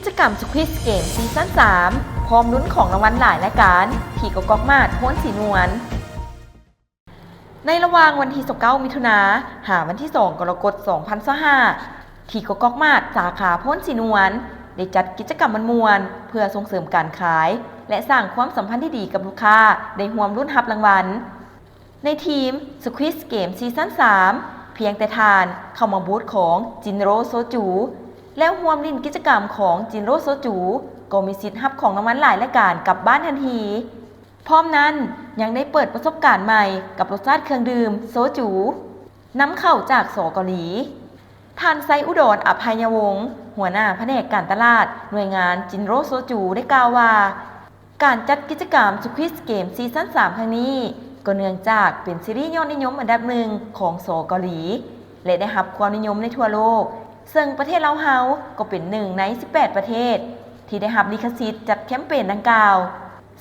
ກິດຈະກຳ Squid Game ຊີຊັນສາມ ພ້ອມລຸ້ນຂອງລາງວັນຫຼາຍລາຍການ ທີ່ ກກ ມາດ ໂພນສີນວນ. ໃນລະຫວ່າງວັນທີຊາວເກົ້າ ມິຖຸນາ ຫາວັນທີສອງ ກໍລະກົດ ສອງພັນຊາວຫ້າ ທີ່ ກກ ມາດ ສາຂາໂພນສີນວນ ໄດ້ຈັດກິດຈະກຳມ່ວນໆ ເພື່ອສົ່ງເສີມການຂາຍ ແລະ ສ້າງຄວາມສຳພັນທີ່ດີກັບລູກຄ້າ ໄດ້ຮ່ວມລຸ້ນຮັບລາງວັນ. ໃນທີມ Squid Game ຊີຊັນສາມ ພຽງແຕ່ທ່ານເຂົ້າມາບູດຂອງ ຈິນໂຣ ໂຊຈູ ແລ້ວຮ່ວມຫຼິ້ນກິດຈະກຳຂອງ ຈິນໂຣ ໂຊຈູ ກໍມີສິດຮັບຂອງລາງວັນຫຼາຍລາຍການກັບບ້ານທັນທີ. ພ້ອມນັ້ນ ຍັງໄດ້ເປີດປະສົບການໃໝ່ກັບລົດຊາດເຄື່ອງດື່ມໂຊຈູ ນຳເຂົ້າຈາກ ສ ເກົາຫຼີ. ທ່ານ ໄຊອຸດອນ ອະໄພຍະວົງ ຫົວໜ້າພະແນກການຕະຫຼາດໜ່ວຍງານ ຈິນໂຣ ໂຊຈູ ໄດ້ກ່າວວ່າ ການຈັດກິດຈະກຳ Squid Game ຊີຊັນສາມ ຄັ້ງນີ້ ກໍເນື່ອງຈາກເປັນຊີຣີຍອດນິຍົມອັນດັບໜຶ່ງຂອງ ສ ເກົາຫຼີ ແລະ ໄດ້ຮັບຄວາມນິຍົມໃນທົ່ວໂລກ, ເຊິ່ງປະເທດລາວເຮົາກໍເປັນໜຶ່ງໃນສິບແປດປະເທດ ທີ່ໄດ້ຮັບລິຂະສິດຈັດແຄມເປນດັ່ງກ່າວ,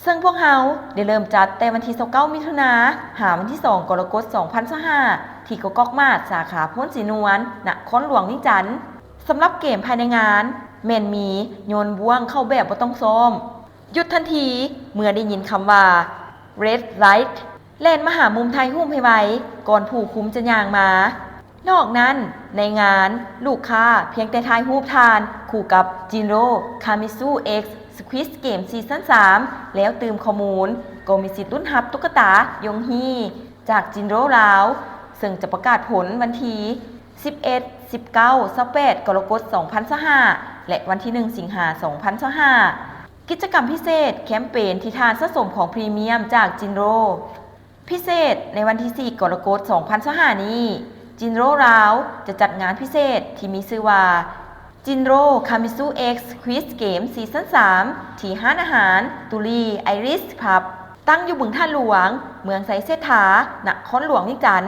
ເຊິ່ງພວກເຮົາໄດ້ເລີ່ມຈັດແຕ່ວັນທີຊາວເກົ້າ ມິຖຸນາ ຫາວັນທີສອງ ກໍລະກົດ ສອງພັນຊາວຫ້າ ທີ່ ກກ ມາດ ສາຂາໂພນສີນວນ ນະຄອນຫຼວງວຽງຈັນ. ສຳລັບເກມພາຍໃນງານ ແມ່ນມີໂຍນບ້ວງເຂົ້າແບບບໍ່ຕ້ອງຊ້ອມ, ຢຸດທັນທີເມື່ອໄດ້ຍິນຄຳວ່າ Red Light ແລ່ນມາຫາມຸມຖ່າຍຮູບໃຫ້ໄວ ກ່ອນຜູ້ຄຸມຈະຍ່າງມາ. ນອກນັ້ນ, ໃນງານ, ລູກຄ້າພຽງແຕ່ຖ່າຍຮູບທ່ານຄູ່ກັບ Jinro Kamizu X Squid Game ຊີຊັນສາມ ແລ້ວຕື່ມຂໍ້ມູນ, ກໍມີສິດລຸ້ນຮັບຕຸກກະຕາຢົງຮີຈາກ Jinro ລາວ, ເຊິ່ງຈະປະກາດຜົນວັນທີສິບເອັດ, ສິບເກົ້າ, ຊາວແປດ ກໍລະກົດ ສອງພັນຊາວຫ້າ ແລະ ວັນທີໜຶ່ງ ສິງຫາ ສອງພັນຊາວຫ້າ. ກິດຈະກຳພິເສດ, ແຄມເປນທີ່ທ່ານສະສົມຂອງພຣີມຽມຈາກ Jinro. ພິເສດ, ໃນວັນທີສີ່ ກໍລະກົດ ສອງພັນຊາວຫ້າ ນີ້, Jinro ລາວ ຈະຈັດງານພິເສດທີ່ມີຊື່ວ່າ Jinro Kamizu X Squid Game ຊີຊັນສາມ ທີ່ຮ້ານອາຫານ Turi Iris Pub ຕັ້ງຢູ່ບຶງທາດຫຼວງ, ເມືອງໄຊເສດຖາ, ນະຄອນຫຼວງວຽງຈັນ.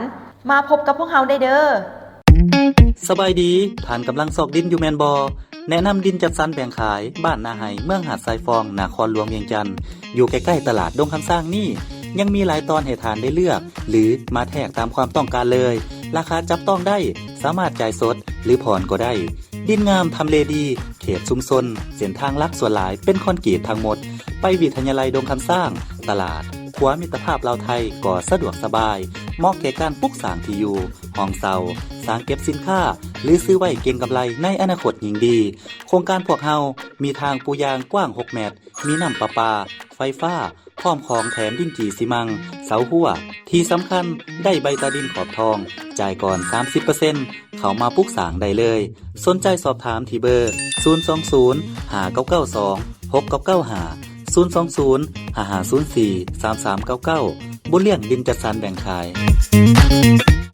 ມາພົບກັບພວກເຮົາໄດ້ເດີ້. ສະບາຍດີ, ທ່ານກຳລັງຊອກດິນຢູ່ແມ່ນບໍ່? ແນະນຳດິນຈັດສັນແບ່ງຂາຍ ບ້ານນາໄຫ ເມືອງຫາດຊາຍຟອງ ນະຄອນຫຼວງວຽງຈັນ. ຢູ່ໃກ້ໆຕະຫຼາດດົງຄຳຊ້າງນີ້ ຍັງມີຫຼາຍຕອນໃຫ້ທ່ານໄດ້ເລືອກ ຫຼື ມາແທກຕາມຄວາມຕ້ອງການເລີຍ. ລາຄາຈັບຕ້ອງໄດ້, ສາມາດຈ່າຍສົດ ຫຼື ຜ່ອນກໍໄດ້. ດິນງາມ, ທຳເລດີ, ເຂດຊຸມຊົນ, ເສັ້ນທາງຫຼັກສ່ວນຫຼາຍເປັນຄອນກຣີດທັງໝົດ. ໄປວິທະຍາໄລດົງຄຳຊ້າງ, ຕະຫຼາດ, ຂົວມິດຕະພາບລາວໄທກໍສະດວກສະບາຍ, ເໝາະແກ່ການປຸກສ້າງທີ່ຢູ່, ຫ້ອງເຊົ່າ, ສ້າງເກັບສິນຄ້າ ຫຼື ຊື້ໄວ້ເກັງກຳໄລໃນອະນາຄົດຍິ່ງດີ. ໂຄງການພວກເຮົາມີທາງປູຢາງກວ້າງຫົກແມັດ, ມີນ້ຳປະປາ, ໄຟຟ້າ, ພ້ອມຂອງແຖມດິນຈີ່ຊີມັງ, ເສົາຮົ້ວ. ທີ່ສຳຄັນ, ໄດ້ໃບຕາດິນຂອບທອງ, ຈ່າຍກ່ອນສາມສິບເປີເຊັນ, ເຂົ້າມາປຸກສ້າງໄດ້ເລີຍ. ສົນໃຈສອບຖາມທີ່ເບີ ສູນສອງສູນ ຫ້າເກົ້າເກົ້າສອງ ຫົກເກົ້າເກົ້າຫ້າ, ສູນສອງສູນ ຫ້າຫ້າສູນສີ່ ສາມສາມເກົ້າເກົ້າ. ບຸນລ້ຽງດິນຈັດສັນແບ່ງຂາຍ.